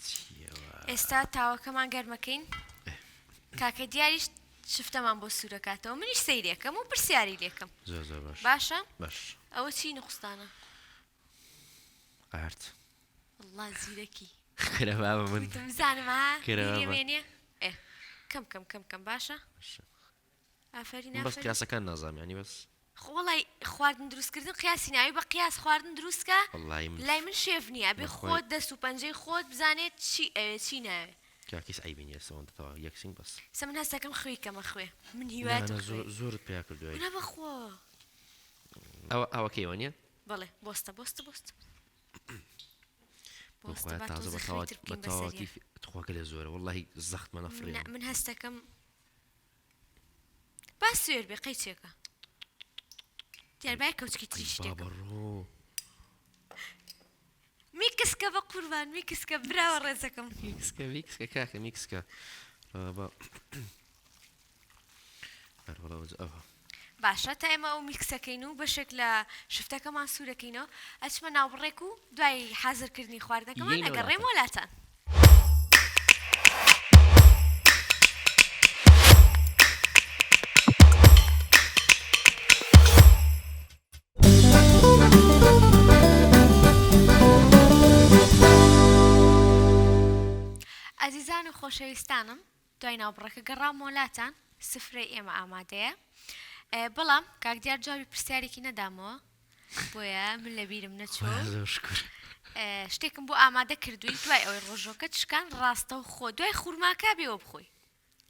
چیەوە. ئێستا تاوەکەمان گەرمەکەین کاکە دیاریش شفتەمان بۆ سوورەکاتەوە منیش سەیرێکەم و پرسیاری لێکەم. زۆر زۆر باش. باشە؟ باش. ئەوە چی نوقستانە؟ ئارد. وەڵا زیرەکی. کورە بابە من. وتم بزانم ها کورە بیری بابە. مێنێ؟ ئێ کەم کەم کەم کەم باشە؟ باشە. ئافەرین من بەس ئافەرین. قیاسەکان نازانم یانی بەس. خۆ وەڵای خواردن دروست کردن قیاسی ناوی بە قیاس خواردن دروست کە وەڵایی من لای من شێف نییە ئەبێ بەخوای. خۆت دەست و پەنجەی خۆت بزانێت چی ئەوێ چی ناوێ. کاک هیچ عەیبی نییە سەوەندە تەواو یەک سینگ بەس. سە من هەستەکەم خوێی کەمە خوێ من نا هیوایەتم نا خوێ. زۆر زۆرت پیا کردووە. نا بەخوا. ئەوە ئاوەکەی وەنیە؟ بەڵێ بۆستە بۆستە بۆستە. بۆ بۆستە خوایە با تازە تۆزە بە خوێی تەواوەتی تر بە بکەین تەواوەتی بەسەریا. تخوا گەلێ زۆرە وەڵاهی زەختمە نا نەفرێنم. من هەستەکەم با سوێر بێ قەیچێکە. دیار با یەک کەوچکی ئەی تریش بابە تێکەم. ڕۆ. میکسکە بە قوربان میکسکە براوە ڕێزەکەم. میکسکە میکسکە کاکە میکسکە بابا ئەرۆڵە وەز ئەوە. باشە تا ئێمە ئەو میکسەکەین و بەشێک لە شفتەکەمان سوورەکەینەوە ئەچمە ناوبڕێک و دوای حازرکردنی خواردنەکەمان یەینەوە ئەگەڕێمەوە لاتان. لاتان. ئازیزان و خۆشەویستانم دوای ناوبڕەکە گەڕامەوە لاتان سفرەی ئێمە ئامادەیە بەڵام کاک دیار جوابی پرسیارێکی نەدامەوە بۆیە من لە بیرم نەچووە زۆر شکر شتێکم بۆ ئامادە کردووی دوای ئەوەی ڕۆژۆکەت شکان ڕاستەوخۆ دوای خورماکە بێوە بخۆی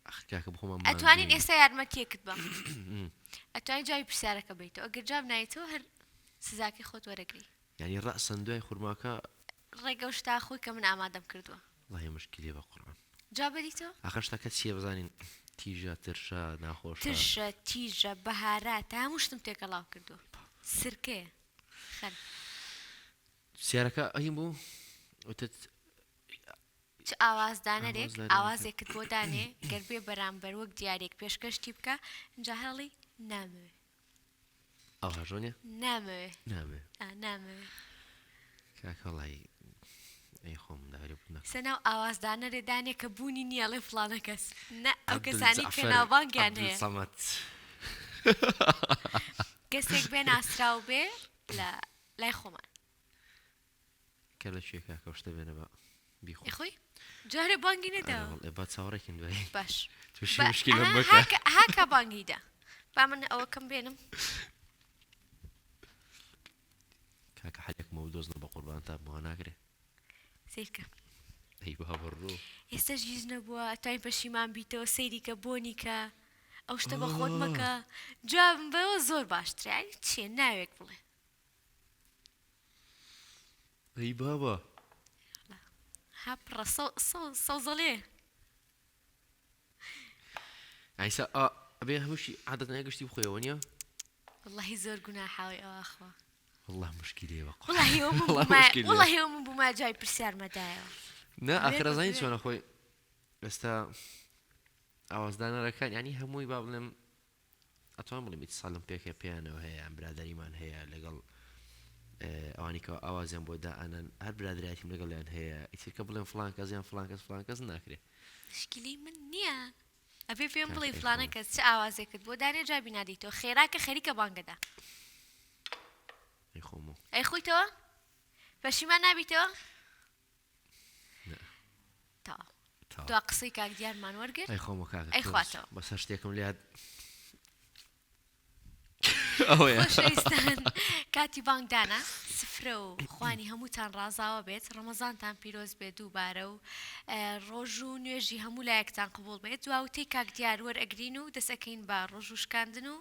ئەخ کاکە بخۆمان ئەتوانین ماندووین. ئێستا یارمەتیەکت بەم ئەتوانی جوابی پرسیارەکە بیتەوە ئەگەر جواب نایتەوە هەر سزاکەی خۆت وەرەگری یعنی ڕەسەن دوای خورماکە ڕێگە و شتا خۆی کە من ئامادەم کردووە وەڵاهی مشکلەیە بە قورعان جواب بەدیتەوە ئاخر شتەکە چییە بزانین تیژە ترشە ناخۆشە ترشە تیژە بەهاراتە هەموو شتم تێکەڵاو کردووە سرکەیە خەل پرسیارەکە ئەهین بوو وتت چ ئاوازدانەرێک ئاوازدانەرێک. ئاوازێکت بۆ دانێ گەر بێ بەرامبەر وەک دیارێک پێشکەشتی بکە ئینجا هەڵی نامەوێ ئەوها ژۆنیە نامەوێ نامەوێ ئا نامەوێ کاکە وەڵی ئەی خۆم داوری بوو نەکەم. سە ناو ئاوازدانەرێ دانێ کە بوونی نییە ئەڵێ فڵانە کەس نە ئەو عەبدول کەسانی کە جەعفەر ناوبانگیان هەیە عەبدولسەمەد. کەسێک بێ ناسراو بێ لە لای خۆمان کە لە کوێ کاکە ئەو شتە بێنە بە بیخۆم. ئێ خۆی جارێ بانگی ئەرێ نەداوە وەڵ ئێ با چاوەڕێکین دوایی باش تووشی با مشکیلەم ئەها مەکە. هاکە هاکا بانگی دا با من ئەوەکەم بێنم. کاکە حەلێکمەوە بدۆزنەوە بە قوربان تا بۆ ناکرێ. سەیرکە. ئەی بابە ڕۆ. ئێستاش هیچ نەبووە ئەتوانی پەشیمان بیتەوە سەیری کە بۆنی کە ئەو شتە بە خۆت مەکە جوابم بەوە زۆر باشترە یانی چییە ناوێک بڵێ. ئەی بابە. ها پڕە سەوزەڵێ. ئایسا ئا ئەبێ هەمووشی عادەتەن گشتی بخۆیەوە نییە؟ وەڵڵاهی زۆر گوناحاوی ئەوە خوا. والله مشکلەیە بە قورعان. وەڵاهی ئەوە من والله بوومایە مشکلەیە. وەڵاهی ئەوە من بوومایە جوابی پرسیارمە دایەوە. نا بوێر ئاخر بە ئەزانی بوێر. چۆنە خۆی ئێستا ئاوازدانەرەکان یانی هەمووی با بڵێم ئەتوان بڵێم ئیتسالم پێکە پێیانەوە هەیە یان برادەریمان هەیە لەگەڵ ئەوانی کە ئاوازیان بۆ دائەنەن هەر برادەرایەتیم لەگەڵیان هەیە ئیتر کە بڵێم فڵان کەس یان فڵان کەس فڵان کەس ناکرێ. مشکلەی من نییە ئەبێ پێم کاکە بڵێی ئەی فڵانە خۆ. کەس چ ئاوازێکت بۆ دانێ جوابی نادەیتەوە خێرا کە خەریکە بانگەدا. ئەی خۆمۆ. ئەی خۆیتەوە؟ پەشیمان نابیتەوە؟ نا. تەواو. تەواو. دوا قسەی کاک دیارمان وەرگرت. ئەی خۆمۆ کاکە ئەی تۆ خواتەوە. بەسەر شتێکم لێ هات. ئەوەیە. خۆشەویستان کاتی بانگدانە سفرە و خوانی هەمووتان ڕازاوە بێت ڕەمەزانتان پیرۆز بێت دووبارە و ڕۆژ و نوێژی هەموو لایەکتان قبوڵ بێت دواوتەی کاک دیار وەرئەگرین و دەست ئەکەین بە ڕۆژوو شکاندن و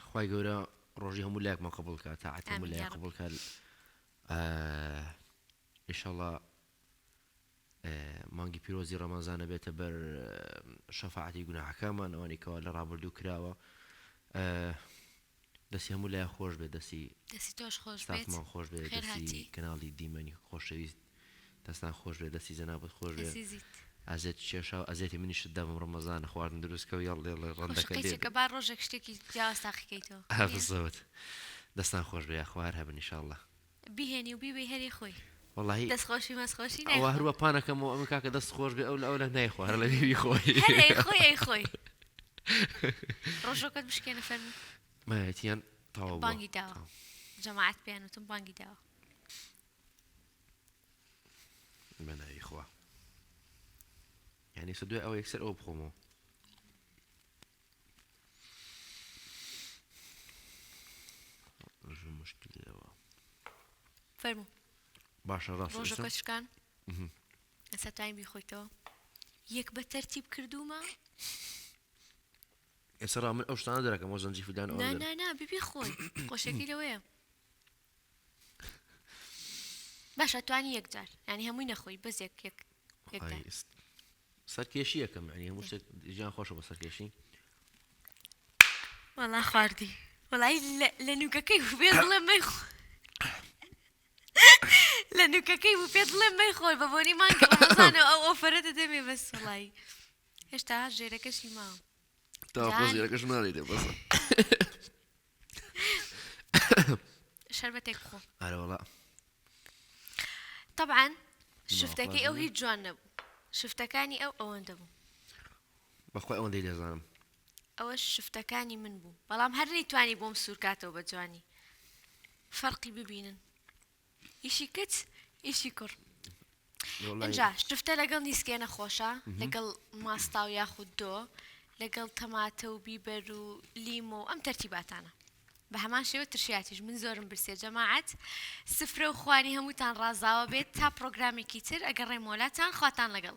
خوای گەورە ڕۆژی هەموو لایەکمان قبوڵ کات تاعەتی هەموو ئامین لایەک یا رب. قبوڵ کات ئیشەڵا مانگی پیرۆزی ڕەمەزانە بێتە بەر شەفاعەتی گوناحەکانمان ئەوانەی کەوا لە ڕابردوو کراوە دەستی هەموو لایە خۆش بێت دەستی دەستی تۆش خۆش بێت ستافمان خۆش بێت خێر دەستی هاتی کەناڵی دیمەنی خۆشەویست دەستان خۆش بێت دەستی جەنابت خۆش بێ ئەزیزیت ئازێت کێشا و ئەزێتی منیشت دەبم ڕەمەزانە خواردن دروست کە و یاڵ یاڵ خۆش ڕەندەکە لێ قەیچێکە بێ با ڕۆژێک شتێکی جیاواز تاقیکەیتەوە نییە بالضبط دەستان خۆش بێ یاخوا هەر هەبن ئیشاڵڵا بیهێنی و بیبەی هەرێ خۆی. وەڵاهی دەست خۆشی مەست خۆشی ئەوە نایخوا. هەروا پانەکەمەوە ئەمن کاکە دەست خۆش بێ ئەو لە ئەو لە نایخوا هەر لە بیری خۆی. هەر ئەیخۆی ئەیخۆی. ڕۆژۆکەت بشکێنە فەرموو. مایەتیان تەواو بووە. بانگی داوە. جەماعەت پێیان وتم بانگی داوە. بە ناوی خوا. یانی ئێستا دوای ئەوە یەکسەر ئەوە بخۆمەوە. مشکلەوە. فەرموو. باشە ڕاستە ڕۆژەکە ئێستا؟ شکان ئێستا توانی بیخۆیتەوە یەک بە تەرتیب کردوومە. ئێستا ڕا من ئەو شتانە دەرەکەم ئەو زەنجیفیلدان نا ئەوانە دەر نا نا بی بیخۆی خۆشیەکەی لەوەیە. باشە توانی یەک جار یانی هەمووی نەخۆی بەس یەک یەک یەک ئای دان. ئێست سەرکێشیەکەم یانی هەموو شتێک ژیان خۆشە بە سەرکێشی. وەڵا خواردی وەڵی لە نوکەکەی بوو پێت بڵێم مەیخۆ لە نوکەکەی بوو پێت بڵێم مەیخۆی بە بۆنی مانگی ڕەمەزانەوە ئەو ئۆفەرە دەدەمێ بەس وەڵی هێشتا ژێرەکەشی ماوە. تا خۆ جان. ژێرەکەش ناڵێ بەس. شەربەتێک بخۆ. ئەرە وەڵا. تەبعەن شفتەکەی ئەو ناخوازم. هیچ جوان نەبوو شفتەکانی ئەو ئەوەندە بوو. بەخوای ئەوەندەی لێزانم. ئەوەش شفتەکانی من بوو بەڵام هەر نەیتوانی بۆم سوورکاتەوە بە جوانی فەرقی ببینن ئیشی کچ ئیشی کوڕ. ئینجا شفتە لەگەڵ نیسکێنە خۆشە لەگەڵ ماستاو یاخود دۆ لەگەڵ تەماتە و بیبەر و لیمۆ و ئەم تەرتیباتانە بە هەمان شێوە ترشیاتیش من زۆرم برسیە جەماعەت سفرە و خوانی هەمووتان ڕازاوە بێت تا پڕۆگرامێکی تر ئەگەڕێمەوە لاتان خواتان لەگەڵ.